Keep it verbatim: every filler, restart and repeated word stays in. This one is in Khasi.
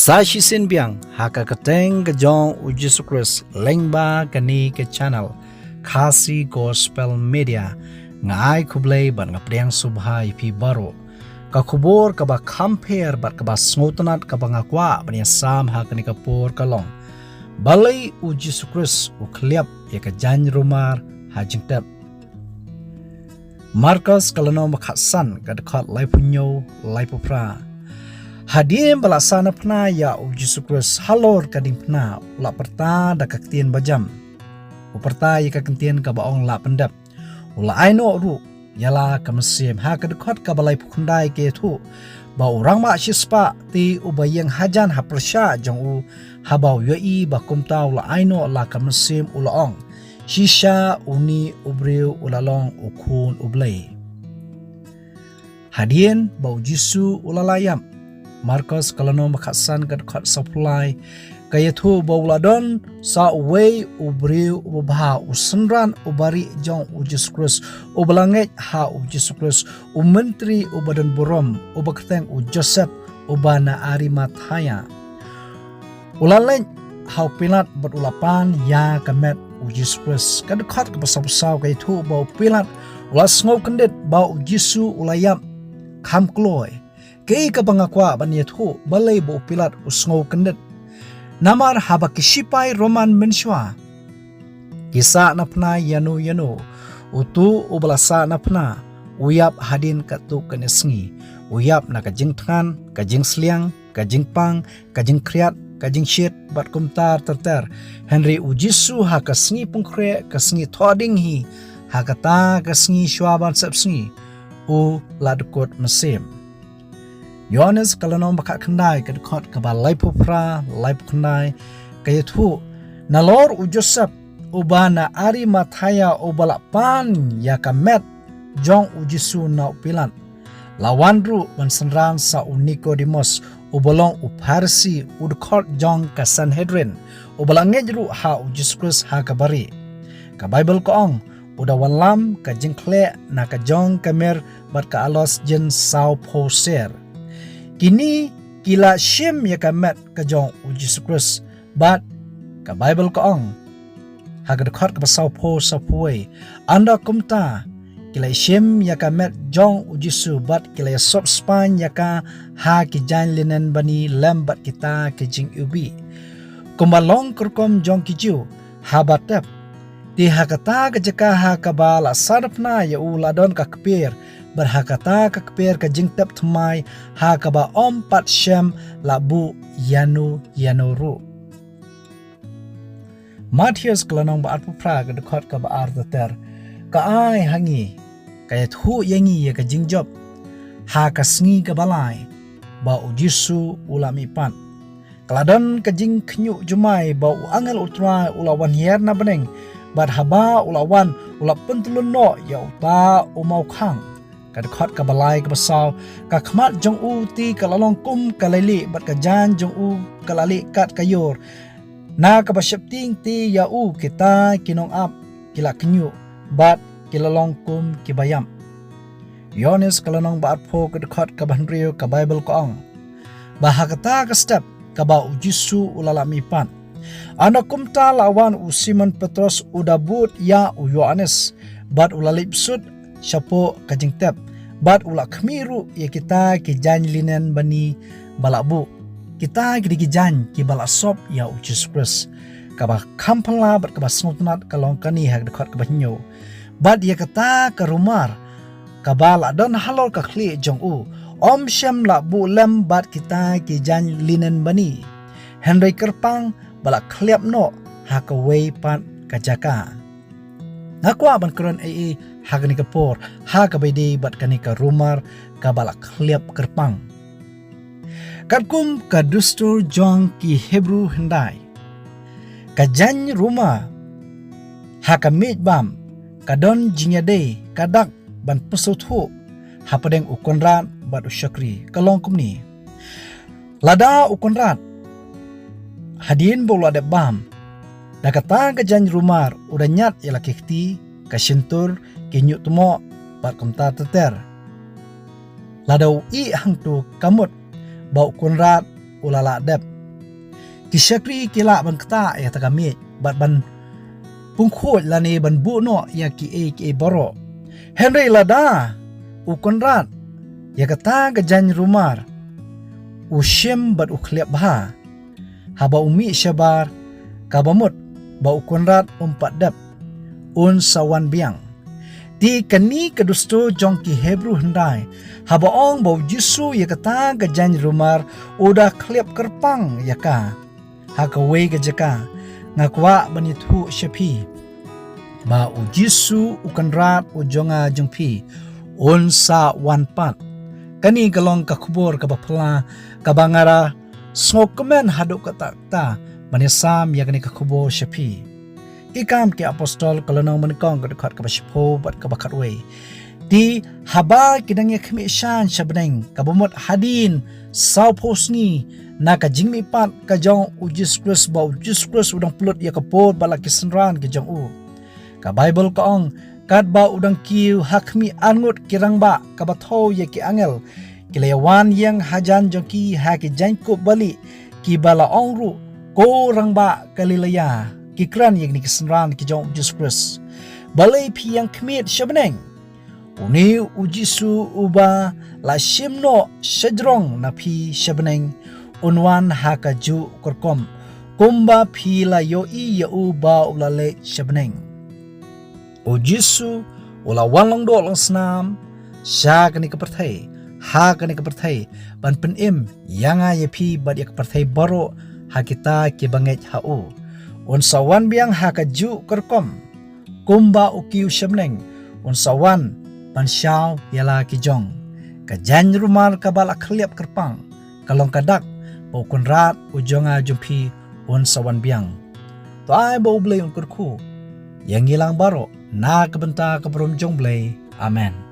Sa shisien biang ha ka kyrteng ka jong u Jisu Khrist lyngba kane ka channel Khasi Gospel Media, nga ai khublei bad nga pdiang sngewbha ïa phi baroh. Ka khubor kaba kham pher bad kaba sngewtynnat kaba nga kwah ban ïasam ha kane ka por ka long, balei u Jisu Khrist u khliap ïa ka jaiñ rumar ha jingtep. Markos ka lynnong ba khatsan ka dkhot laiphew hynñiew, laiphew phra. Hadien ba la sah naphna ïa u Jisu Khrist halor ka diengphna, u la pyrta da ka ktien bajam. U pyrta ïa ka ktien kaba ong la pyndep. U la ai noh ruh ïa la ka mynsiem. Ha ka dkhot kaba laiphew khyndai ka ïathuh ba u rangbah shispah te uba ïeng hajan ha pyrshah jong u, haba u ïohi ba kumta u la ai noh la ka mynsiem, u la ong, shisha une u briew u la long u khun u Blei. Hadien ba u Jisu u la lah ïap. Markos ka lynnong ba khatsan ka dkhot sawphew lai ka ïathuh ba u la don sa uwei u briew uba bha, u synran uba rieh jong u Jisu Khrist, uba la ngeit ha u Jisu Khrist, u myntri uba don burom, uba kyrteng u Joseph, uba na Arimathea. U la leit ha u Pilat bad u la pan ïa ka met u Jisu Khrist. Ka dkhot kaba sawphew saw ka ïathuh ba u Pilat u la sngew kyndit ba u Jisu u la ïap kham kloi. Kaei kaba nga kwah ban ïathuh, balei ba u Pilat u sngew kyndit? Namar haba ki shipai Roman mynshuwa ki sah naphna ïano ïano, utu uba la sah naphna u ïap hadien katto katne sngi. U ïap na ka jingthngan, ka jingsliang, ka jingpang, ka jingkhriat, ka jingshit bad kumta ter ter. Hynrei u Jisu ha ka sngi pynkhreh, ka sngi thohdieng hi, ha kata ka sngi shuwa ban sepsngi, u la dkut mynsiem. Ïoannis ka lynnong ba khatkhyndai ka dkhot kaba laiphew phra, laiphew khyndai ka ïathuh, nalor u Joseph uba na Arimathea uba la pan ïa ka met jong u Jisu na u Pilat, la wan ruh ban synran sa u Nikodemos uba long u Pharisi, u dkhot jong ka Sanhedrin, uba la ngeit ruh ha u Jisu Khrist ha kaba rieh. Ka Baibl ka ong, u da wanlam ka jingkhleh na ka jong ka mir bad ka alos jin sawphew ser. Kine ki la shim ïa ka met ka jong u Jisu Khrist, bad ka Baibl ka ong ha ka dkhot kaba sawphew, sawphew wei, ynda kumta ki la shim ïa ka met jong u Jisu bad ki la ïasop spaiñ ïa ka ha ki jaiñ linen bani lem bad kita ki jingiwbih, kumba long ka rukom jong ki Jiw haba tep. Te ha kata ka jaka ha kaba la sah naphna ïa u la don ka kper, bad ha kata ka kper ka jingtep thymmai ha kaba ym pat shem la buh ïano ïano ruh. Mathaios ka lynnong ba arphew phra ka dkhot kaba ar ter ter ka ai ha ngi, ka ïathuh ïa ngi ïa ka jingjop ha ka sngi kaba lai ba u Jisu u la mihpat. Ka la don ka jingkhynñiuh jumai ba u angel u Trai u la wan hiar na bneng, bad haba u la wan u la pyntyllun noh ïa uta u mawkhang. Ka dkhot kaba lai kaba saw, ka khmat jong u te ka la long kum ka lailieh bad ka jaiñ jong u ka la lieh kat ka ïor. Na kaba sheptieng te ïa u kita ki nongap ki la khynñiuh bad ki la long kum kiba ïap. Ïoannis ka lynnong ba arphew ka dkhot kaba hynriew ka Baibl ka ong ba ha kata ka step kaba u Jisu u la lah mihpat, ynda kumta la wan u Simon Petros u da bud ïa u Ïoannis bad u la leit bsut shapoh ka jingtep bad u la khmih ruh ïa kita ki jaiñ linen bani ba la buh. Kita ki dei ki jaiñ kiba la sop ïa u Jisu Khrist. Kaba kham phylla bad kaba sngewtynnat ka long kane ha ka dkhot kaba hynñiew. Bad ïa kata ka rumar kaba la don halor ka khlieh jong u, ym shym la buh lem bad kita ki jaiñ linen bani, hynrei kyrpang ba la khliap noh ha kawei pat ka jaka. Nga kwah ban kren ei ei ha kane ka por ha kaba ïadei bad kane ka rumar kaba la khliap kyrpang. Katkum ka dustur jong ki Hebru hyndai, ka jaiñ rumar ha ka miej bam ka don jingïadei ka dak ban pynsngewthuh hapdeng u kynrad bad u shakri, ka long kumne. Lada u kynrad, hadien ba u la dep bam, da kata ka jaiñ rumar u da ñiad ïa la ki kti, ka shyntur, ki hynñiewtmoh bad kumta ter ter. Lada u ïeh hangto ka mut ba u kynrad u la lah dep, Ki shakri ki lah ban ktah ïa kata ka miej bad ban pynkhuid lane ban buh noh ïa kiei kiei baroh. Hynrei lada u Kynrad ïa kata ka jaiñ rumar u shim bad u khlieh bha, haba u mih shabar, kaba mut ba u Kynrad um pat dep, un sa wan biang. Te kane ka dustur jong ki Hebru hyndai, haba ong ba u Jisu ïa kata ka jaiñ rumar u da khlieh kyrpang ïa ka. Ha kawei ka jaka, nga kwah ban ïathuh sha phi ba u Jisu u Kynrad u jong nga jong phi un sa wan pat. Kane ka long ka khubor kaba phylla kaba nga da sngewkmen haduh katta katta ban ïasam ïa kane ka khubor sha phi. Ki Kam ki Apostol ka lynnong ba nyngkong ka dkhot kaba shiphew bad kaba khatwei. Te haba ki dang ïakhmih shan sha bneng, kaba mut hadien sawphew sngi na ka jingmihpat ka jong u Jisu Khrist, ba u Jisu Khrist u dang pynlut ïa ka por bad la ki synran ki jong u. Ka Baibl ka ong, katba u dang kiew ha khmih arngut ki rangbah kaba thew ïa ki angel, ki la ïawan ïeng hajan jong ki ha ki jaiñkup balieh, kiba la ong ruh, Ko rangbah Galilea, ki kren ïa kine ki synran ki jong u Jisu Khrist. Balei phi ïeng khmied sha bneng? Une u Jisu uba la shim noh shajrong na phi sha bneng, un wan ha kajuh ka rukom kumba phi la ïohi ïa u ba u la leit sha bneng. U Jisu u la wan long doh long snam sha kane ka pyrthei, ha kane ka pyrthei, ban pynim ïa nga ïa phi bad ïa ka pyrthei baroh ha kita kiba ngeit ha u. Un sa wan biang ha kajuh ka rukom kumba u kiew sha bneng, un sa wan ban shaw ïa la ki jong. Ka jaiñ rumar kaba la khlieh kyrpang ka long ka dak ba u Kynrad u jong nga jong phi un sa wan biang. To ai ba U Blei un kyrkhu ïa ngi lang baroh na ka bynta ka burom jong U Blei. Amen.